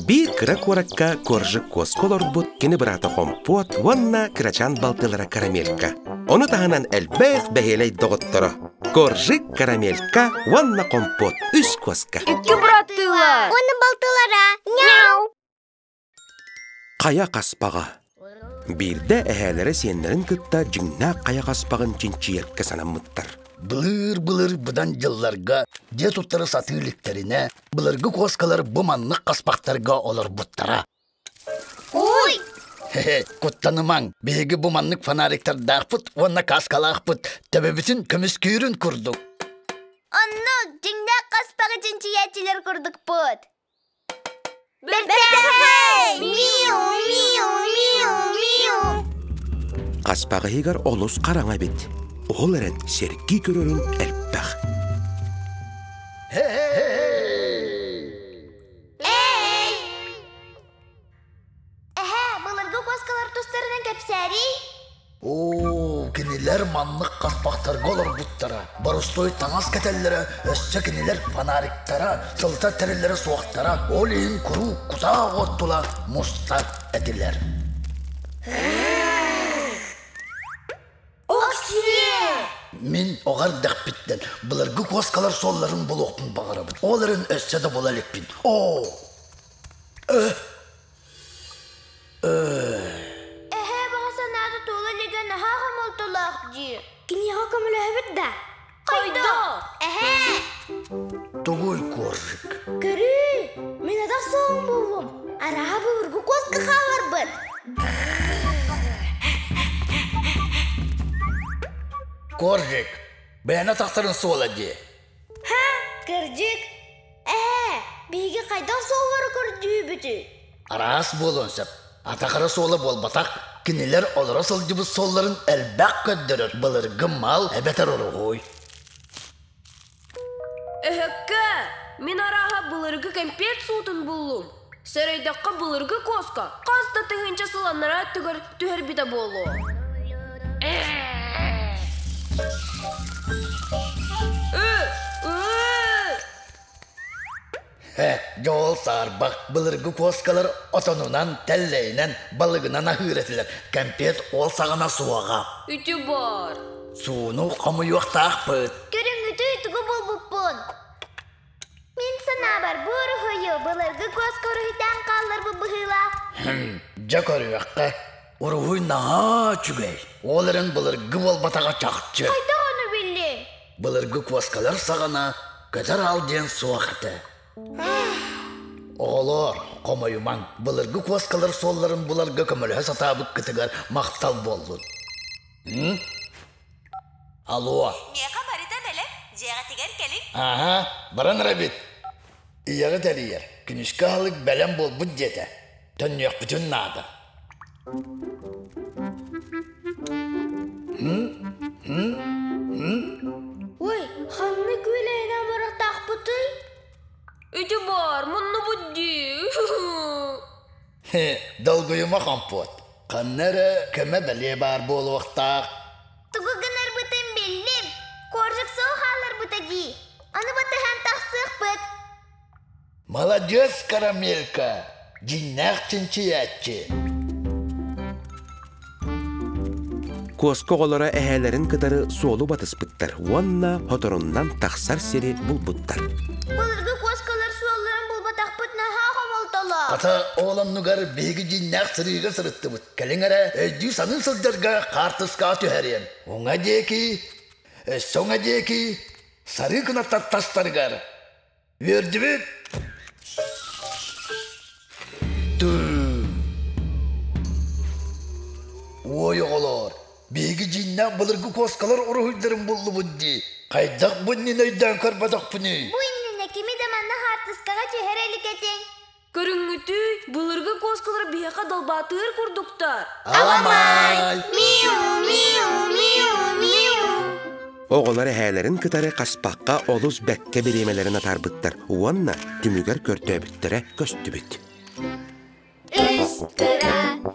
Биир кыра куоракка Коржик куоска олорбут кини быраата Хомпуот уонна кырачаан балтылара Карамелька. Ону таһынан элбэх бэһиэлэй доҕотторо Коржик, Карамелька уонна Хомпуот үс куоска. Икки быраттыылар. Уонна балтылара. Няу! Хайа хаспаҕа. Биирдэ эһээлэрэ сиэннэрин кытта дьиҥнээх хайа хаспаҕын чинчийэргэ санаммыттар. Былыр-былыр быдан дьылларга дьиэ туттары сатыы иликтэринэ, былыргы куоскалар бу маннык хаспахтарга олорбуттара. Ой! Хе-хе, куттанымаҥ, биһиги бу маннык фонариктардаахпыт уонна каскалаахпыт, төбөбүтүн көмүскүүрүн курдук. Оннук, дьиҥнээх хаспаҕы чинчийээччилэр курдукпут. Бэртээхэй! Миу, миу, миу, миу! Хаспаҕыһыгар олус хараҥа эбит. Ол эрэн сэргии көрөрүн элбэх. Эй! Эһээ, былыргы куоскалар тустарынан кэпсээриий. Оо, кинилэр маннык хаспахтарга олорбуттара, боростуой таҥас кэтэллэрэ, өссө кинилэр фонариктара, сылытар тэриллэрэ суохтара, ол иһин куруук кутаа уот тула мустар этилэр. Оксиэ! Мин оҕо эрдэхпиттэн былыргы куоскалар суолларын булуохпун баҕарабын. Ол эрэн өссө да була иликпин. Оо! Э! Эһээ баҕа санаата туола илигэ наһаа хомолтолоох дии. Киниэхэ көмөлөһөбүт да? Хайдах? Эһээ! Тугуй коржик? Көрүүй, мин атах суоҕум буоллум. Арааһа былыргы куоска хааларбыт. Коржик, бэйэни атахтарын суола дии. Ха, кырдьык. Эһээ, биһиги хайдах суоллары көрдүүбүтүй? Араас буолуон сөп. Атахара суола буолбатах. Кинилэр олоро сылдьыбыт суолларын элбэх көрдөрөр былыргы мал эбэтэр уруһуй. Өһөккө, мин арааһа былыргы кэмпиэт суутун буллум. Сөрөйдөххө былыргы куоска хас да тыһыынча сыл анараа өттүгэр түһэрбитэ буолуо. Э, дьол саарбах былыргы куоскалар отонунан, тэллэйинэн, балыгынан аһыыр этилэр. Кэмпиэт ол саҕана суоҕа. Үтү бар. Сууну хомуйуохтаахпыт. Көрүҥҥүтүй тугу булбуппун. Мин санаабар бу уруһуйу былыргы куоска уруһуйдаан хаалларбыт быһыылаах. Хм, дьэ көрүөххэ. Уруһуй наһаа үчүгэй. Ол эрэн былыргы буолбатаҕа чахчы. Хайдах ону биллиҥ? Былыргы куоскалар саҕана көтөр аал диэн суох этэ. Оҕолоор, хомойумаҥ, былыргы куоскалар суолларын буларга көмөлөһө сатаабыккытыгар махтал буоллун. М? Алло. Миэхэ барыта бэлэм, дьиэҕитигэр кэлиҥ. Аһа, баран эрэбит. Ийэҕит эрийэр, күнүскү аһылык бэлэм буолбут диэтэ. Төннүөхпүтүн наада. Ой, ханнык үлэһинэн барахтаахпытый? Ити баар, муннубут дии. Долгуйума хомпуот. Ханна эрэ көмө бэлиэ баар буолуохтаах. Тугу гынарбытын биллим. Коржик суох хаалларбыта дии. Аны батыһан тахсыахпыт. Маладьыас, Карамелька! Дьиҥнээх чинчийээччи. Куоска оҕолоро эһээлэрин кытары суолу батыспыттар уонна хоторуннан тахсар сири булбуттар. Былыргы куоскалар суолларын булбатахпыт наһаа хомолтолоох. Хата, ол оннугар биһиги дьиҥнээх сырыыга сырыттыбыт. Кэлиҥ эрэ, өйдүү-саныы сылдьарга хаартыскаҕа түһэриэм. Уҥа диэки, өссө уҥа диэки, сарыы кынаттар тастарыгар Үөрдүбүт? Уой оҕолоор, биһиги дьиҥнээх былыргы куоскалар уруһуйдарын буллубут дии. Хайдах бу иннинэ өйдөөн көрбөтөхпүнүй? Бу иннинэ кими да манна хаартыскаҕа түһэрэ илик этиҥ. Көрүҥҥүтүй, былыргы куоскалар биһиэхэ далбаатыыр курдуктар. Аламай! Миу, миу, миу, миу. Оҕолор эһээлэрин кытары хаспахха олус бэккэ бириэмэлэрин атаарбыттар уонна түмүгэр көрдөөбүттэрэ көстүбүт. Үс кыра.